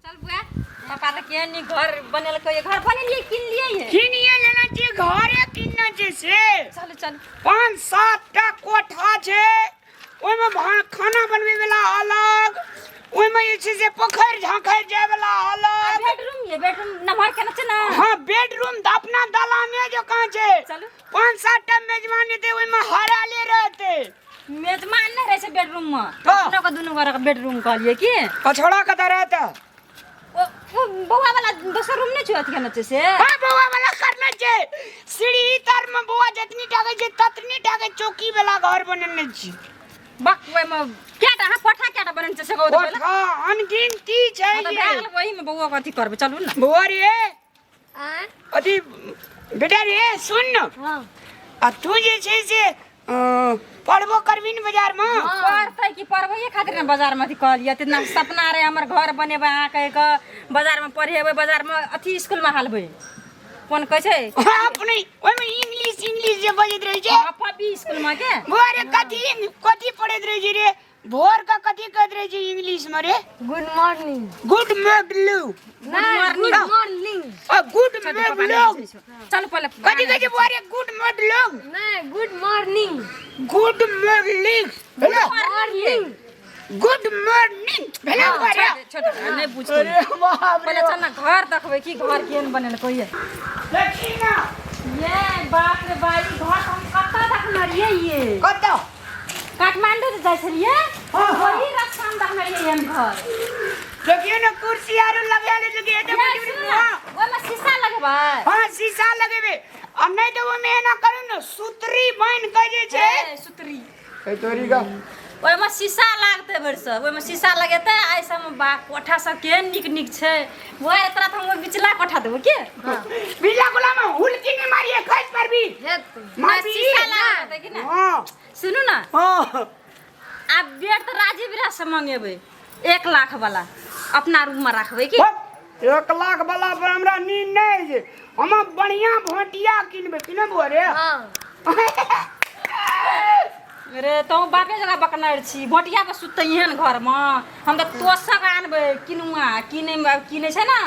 चल बुआ, पापा तऽ केहन नीक घर बनेलकै, घर बनेलियै, किनलियै ये? किनिए लेना छै, घरे किनना छै से। चलू चलू। पाँच सात टा कोठा छै, ओहिमे खाना बनबै वाला अलग, ओहिमे जे छै से पोखरि झाँखरि जाय वाला अलग। बेडरूम ये, बेडरूम नमहर केना छै ने? हाँ, बेडरूम तऽ अपना दलाने जकाँ छै। चलू। पाँच सात टा मेजबान हेतै, ओहिमे हराले रहतै। मेजबान नहि रहै छै बेडरूम मे। हाँ। अपनो के दुनू गोरा के बेडरूम कहलियै की। पछोड़ा कतऽ रहतै? ओ ओ बौआ वाला दोसर रूम नहि छै, अथी केने छै से। हाँ, बौआ वाला करने छै। सीढ़ी तर में बौआ जतनी टाके छै ततनी टाके चौकी वाला घर बनेने छी। बक, ओहिमे कएटा अहाँ कोठा कएटा बनेने छै से कहू तऽ पहिले। कोठा अनगिनती छै। हाँ, तऽ ये। भए गेल, ओहिमे बौआ के अथी करबै, चलू ने। बौआ रे। आँय? अथी बेटा रे, सुन न। हाँ। आ तू जे छै से पढ़बो करबी ने बाजारमे? पढ़तै कि, पढ़बैए खातिर ने बाजारमे अथी कहलियै। इतना सपना रहे हमर घर बनेबै अहाँ कहि कऽ, बाजारमे पढ़ेबै, बाजारमे अथी स्कूलमे हालबै, कोन कहै छै? हाँ, अपने ओहिमे इंग्लिश इंग्लिश जे बजैत रहै छै। हाँ, पबी स्कूलमे के। बौआ रे, कथी कथी पढ़ैत रहै छै रे? भोर का कथी कहैत रहै छै इंग्लिश में रे? Good morning. Good morning. नहीं, गुड मॉर्निंग। आ गुड मॉर्निंग। चल पहिले। कथी कहै छै बौआ रे? Good morning. नहीं, गुड मॉर्निंग। गुड मॉर्निंग भेलै? मॉर्निंग। गुड मॉर्निंग भेलै बौआ रे? छोड़, नहि बुझतै। अरे बाप रे। पहिले चल ने, घर देखबै कि घर केहन बनेलकै ये। देखी ना। ये बाप रे बा, ई घर हम कतऽ देखने रहियै ये? कतऽ? काठमांडू जे जाइ छलियै। हाँ। वही रास्ता में देखने रहियै एहन घर। देखियो ने, कुर्सी आरो लगा ले लगे एते ये बड़ी बड़ी। सुनू ने, ओहिमे शीशा लगेबै। हाँ, शीशा लगेबे आ नहीं तो ओमे एना करू ने, सुतरी बान्हि के जे छै। ए, सुतरी। ए तोरी का। ओहिमे शीशा लागतै भरि सब, ओहिमे शीशा लगेतै। आइ सबमे बा कोठा सब केहन नीक नीक छै। बुआ रे, तोरा तऽ हम ओहि बिचला कोठा देबो के। बिल्ला गुला में हुलकी नहीं मारिए, खस परबी। हेतै। मारबी। शीशा लागतै कि ने? हाँ। सुनू ने। हाँ। आब बेड तऽ राजीव राज से मंगेबै, 1 लाख वाला, अपना रूम में राखबै की। हट, 1 लाख वाला पर हमरा नींद नहीं छै, हम बढ़िया भोटिया किनबै कि ने बुआ रे? हाँ। रे, तो बापे जगह बकनर छी, भोटिया पर सुतते एहन घर में? हम तऽ तोसक आनबै किनुआ, किनै किनै छै ने,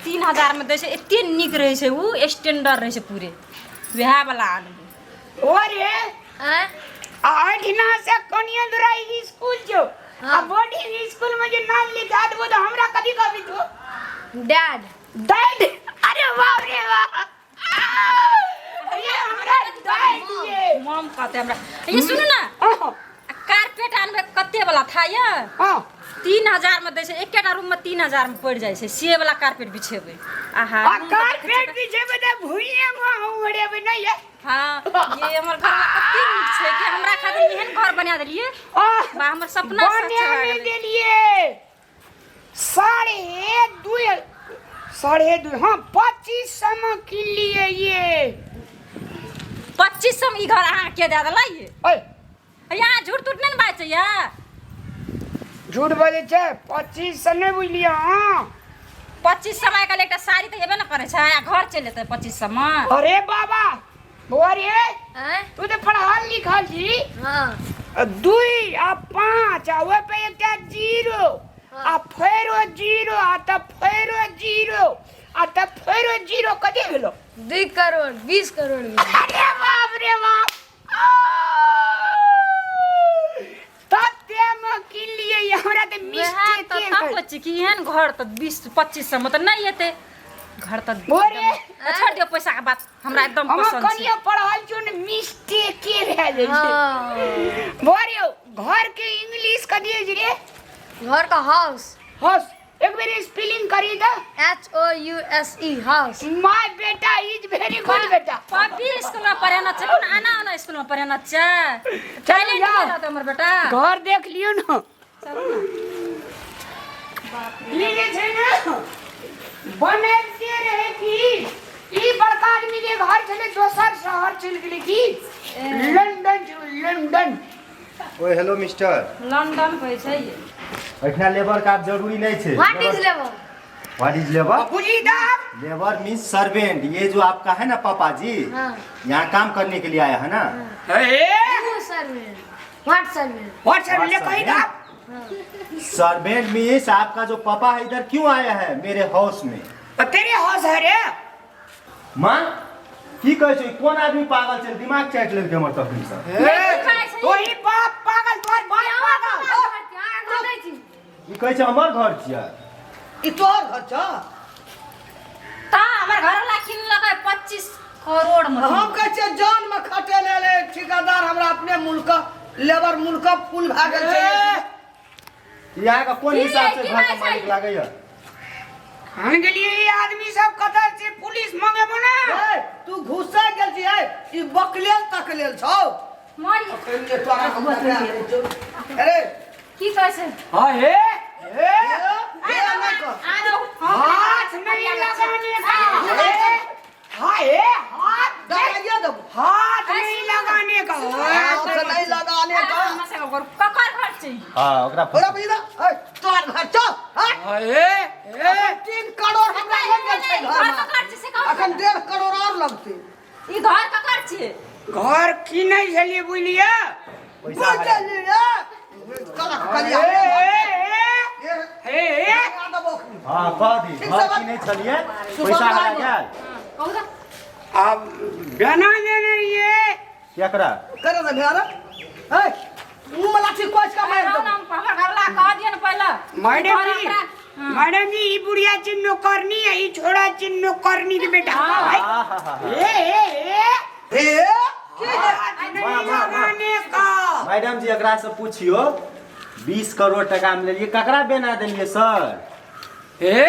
3000 में दै छै, एते नीक रहै छै उ, स्टैंडर्ड रहै छै पूरे, वएह वाला आनबै। बुआ रे। आँय? आ एहिठिना से कनिये दूरा स्कूल छौ आ बोर्डिंग स्कूल में जे नाम लिखा देबो तऽ हमरा कथी कहबी तू? डैड। डैड! अरे बाप रे बाप, अरे हमरा डैड ये। मम कहते हमरा। ये सुनू ने। हाँ। कारपेट आनबै कते वाला था ये? हाँ। 3000 में दै छै, एकेटा रूम में 3000 में पड़ि जाइ छै, से वाला कारपेट बिछेबै आहा। आ रूम तऽ देखै कारपेट बिछेबै तऽ भुइये मे उड़ेबै नहि ये। छियै। हाँ, ये हमर घर कते नीक छै कि हमरा खातिर एहन घर बना देलियै। आह, बा, हमर सपना सच बने भए नहि गेलै। देलियै 2.5, 2.5, हाँ, 2500 में किनलियै ये। 2500 में ई घर अहाँ के दए देला ये? ओए। यहाँ झूठ तूठ नहि ने बाजै छै ये? झूठ बजै छै? 2500 नहि बुझलियै हाँ। 2500 में आइकाल्हि एकटा साड़ी तऽ हेबे ने करै छै आ घर चलि जेतै 2500 में? अरे बाबा, बौआ रे। आँय? तू तऽ पढ़ल लिखल छी। हाँ। दुई आ पाँच आ ओहि पे एकटा जीरो आ फेरो जीरो आ तब फेरो जीरो आ तब फेरो जीरो, कथी भेलो? 2 करोड़ 20 करोड़ भेलै। अरे बाप रे बाप, तते मे किनलियै हमरा तऽ वएह मिस्टेक। तऽ तब कहै छी कि एहन घर तऽ 20-2500 में तऽ नहि एतै घर तऽ। बोरे। छोड़ दियौ पैसा के बात, हमरा एकदम हम पसंद छै। कनियो पढ़ल छौ ने, मिस्टेके भए जाइ छै। हाँ। बोरे, घर के इंग्लिश कथी होइ छै रे? घर का हाउस। हस, एक बेर स्पेलिंग करी the. HOUSE, house. माय बेटा is very good बेटा। पब्लिक स्कूल में पढ़ेना छै, कोन आना आना स्कूल में पढ़ेना छै? चलू टैलेंट जाओ। नहि रहतै हमर बेटा। घर देख लियौ ने। चलू ने। ई जे छै ने, बनैबते रहे की ई बड़का आदमी के घर छलै, दोसर शहर चलि गेलै की लंदन छै, लंदन। ओए, हेलो मिस्टर। लंदन कहै छै ये। एहिठिना लेबर के आब जरूरी नहीं छै। What is labour? What is labour? बुझी दाब। Labour means servant. ये जो आपका है ना पापा जी, हाँ। यहाँ काम करने के लिए आया है ना? ए। Who servant? What servant? What sir ले कही दाब। सर्वेंट मीन्स आपका जो पापा है इधर क्यों आया है मेरे हाउस में? तो तेरे हाउस है रे। माँ की कहै छै, कोन आदमी पागल छै, दिमाग चाटि लेलकै हमर तखन से। तोही बाप पागल, तोहर बाप पागल। ई कहै छै हमर घर छियै। ई तोहर घर छ? ता हमर घर वाला किनलकै 25 करोड़ में। हम कहै छियै जान में खटे ले ले ठेकेदार हमरा अपने मुल्क लेबर मुल्क फूल भए गेल छै। ई अहाँके कोन की हिसाब से की घर के बात मालिक छै? लागैया? हम गेलिए ई आदमी सब कतऽ से पुलिस मंगेबो ना। ए, तू घुसा गेल छी, ए, ई बकलेल तकलेल छौ। मरी। अखन जे तोरा हम लगा दै छौ। अरे की कहै छै? हाँ हे हे ए, नहि कह। आरो हाथ नहीं लगाने का। हे, हाँ हे हाथ दबाइए देबो। हाथ नहीं लगाने का। हाथ नहीं लगाने का। हमरा सबके घर ककर घर छै? हाँ ओकरा ओकरा बुझि दे, ए, तोहर घर छौ, हाँ? हाँ हे हे 3 करोड़ हमरा लागि गेल छै घर घरमे। ककर छै से कहू। अखन 1.5 करोड़ आओर लगतै। ई घर ककर छै? घर की नहीं छलिए बुझलिए। पैसा हरा। बुझलियै? कलक कलिया। हे ए, हे हे लगा देबो अखनी। हाँ कह दी ठीक घर से बात- की नहीं छलिए सुबह पैसा हरा में गेल। कहू तऽ। अब बना देने रहिए। केकरा? करे ने भेड़। ए, मुँह में लाठी कोच के मारि रहू देबो। ने, हमर घरवाला कह दिअ ने पहिले। मैडम घर जी हमरा- मैडम जी ई बुढ़िया चिन्नो करनी है, ई छोड़ा चिन्नो करनी के बेटा। हाँ। हाँ हाँ हाँ ए ए ए हे, की हे? हाथ नहीं वाह, वाह, वाह। लगाने का। मैडम जी एकरा से पूछियो 20 करोड़ टका में लेलिए ककरा बेना देलिए सर? ए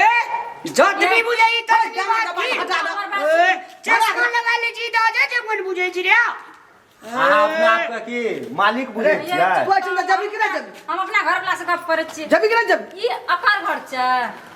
जतनी बुझाई ततनी ए, बात की। हटा दे। हमर बात ए, चश्मा लगा ले छी तऽ अजय देवगन बुझै छी रे। अहाँ अपना आपके की मालिक बुझै छियै? तू एहिठाम जेबही कि नहि जेबही? हम अपना घर वाला से गप करै छियै। जेबही कि नहि जेबही? ई अकर घर छै।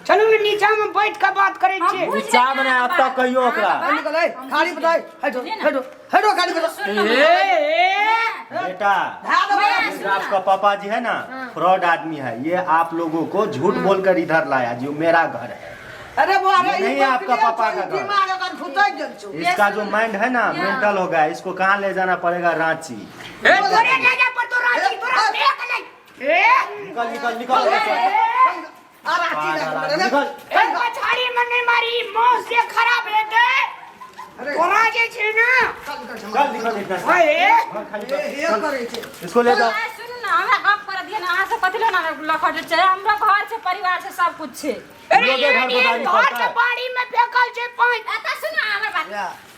चलू ने नीचा में बैठ के बात करै हम छियै। बुझि नीचा गेलियै मे नहि, अहाँके एतऽ बात। कहियौ ओकरा। अहाँके बात निकल, ए, हम खाली बुझि बताइ। गेलियै। हटो, बुझलियै ने? हटो, हटो, खाली बताइ। सुन ने। ए ए बेटा धए देबै। जो आपका पापा जी है ना फ्रॉड आदमी है, ये आप लोगों को झूठ बोलकर इधर लाया जो मेरा घर है। अरे बुआ रे, ये नहीं ई है आपका बकलेल पापा छौ, का ई घर। दिमाग एकर घुसि गेल छौ। इसका जो माइंड है ना मेंटल हो गया, इसको कहाँ ले जाना पड़ेगा? रांची। ए तोरे ले जा पर तो रांची तोरा फेंक ले। ए निकल निकल निकल इधर से। आ रांची ले पागल के आदमी, निकल। ए पछाड़ी में नहीं मारी मुंह से खराब हेतै। अरे तोरा जे छै ना चल निकल छौ। चल निकल इधर से। ए घर खाली ए, कर। हे करै छै। इसको ले जाओ। आइ सुनू ने, हमरा गप करऽ दिअ ने। अहाँ सब कथी लए ने लखट छै? हमरा घर छै, परिवार छै, सब कुछ छै। अरे लोगे घर को एहन दारी घर पड़ता के है। बाड़ी में फेंकल छै पानि। एतऽ सुनू हमर बात।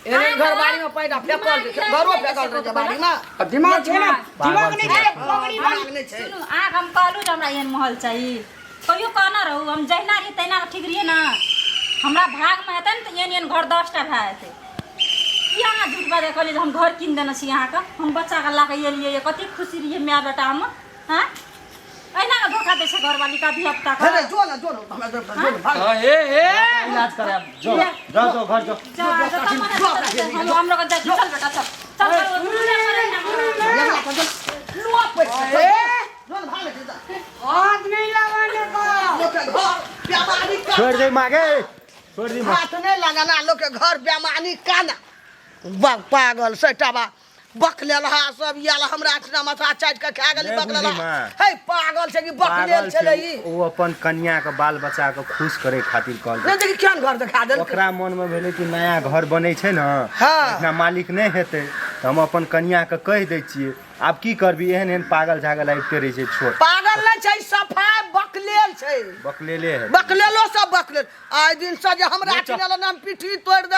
एहन घर बाड़ी में पैदा फेकल छै, घरो फेकल रहै छै बाड़ी में। दिमाग छै ने, दिमाग नहि छै, पगड़ी दिमाग नहि छै। सुनू, अहाँके हम कहलहुँ जे हमरा एहन महल चाही, कहियो कहने रहू? हम जहिना रहियै तहिना ठीक रहियै ने। हमरा भागमे हेतै ने तऽ एहन एहन घर 10टा भए जेतै। की अहाँ झूठ बाजै कहलियै जे हम घर कीन देने छी अहाँके? हम बच्चाके लऽ कऽ एलियै, कतेक खुशी रहियै माय बेटा हम। आँय, एहिना ने धोखा दै छै घरवाली का धियापुता हे रे, जो ने, जो ने, हमरा जो ने, भाग। ए ए इलाज करायब, जो जाओ जाओ घर जाओ। जा जा, तब मने हम हमरो के जाइ छी। चल बेटा, चल चल चल, पूजा करै ने हमरा। एकरा पर जो, लुआ पैसा। ए जो ने, भाग ले, जा। हाथ नहीं लगाने का। लोक के घर बेमानी का छोड़ दे मागे, छोड़ दी माँ। हाथ नहीं लगाना लोक के घर बेमानी काना पागल सैटा बा बकलेल हा सब आयल हमरा अठना माथा चाटि के खा गेली नहि बकलेल बुझी माँ। हे पागल छै कि बकलेल पागल छलै छै ई। ओ अपन कनिया के बाल बच्चा के खुश करे खातिर कहल। नहि देखी केहन घर देखा देलकै। ओकरा मन में भेलै कि नया घर बनै छै ने, हाँ। एहिठिना मालिक नहि हेतै तऽ हम अपन कनिया के कहि दै छियै। आब की करबी, एहन एहन पागल झागल आबिते रहै छै। छोड़। पागल नहि छै, सफाइ बकलेल छै। बकलेले है। बकलेलो सब बकलेल। आइ दिन से जे हमरा नहि अठिना नाम पिठी तोड़ि दे।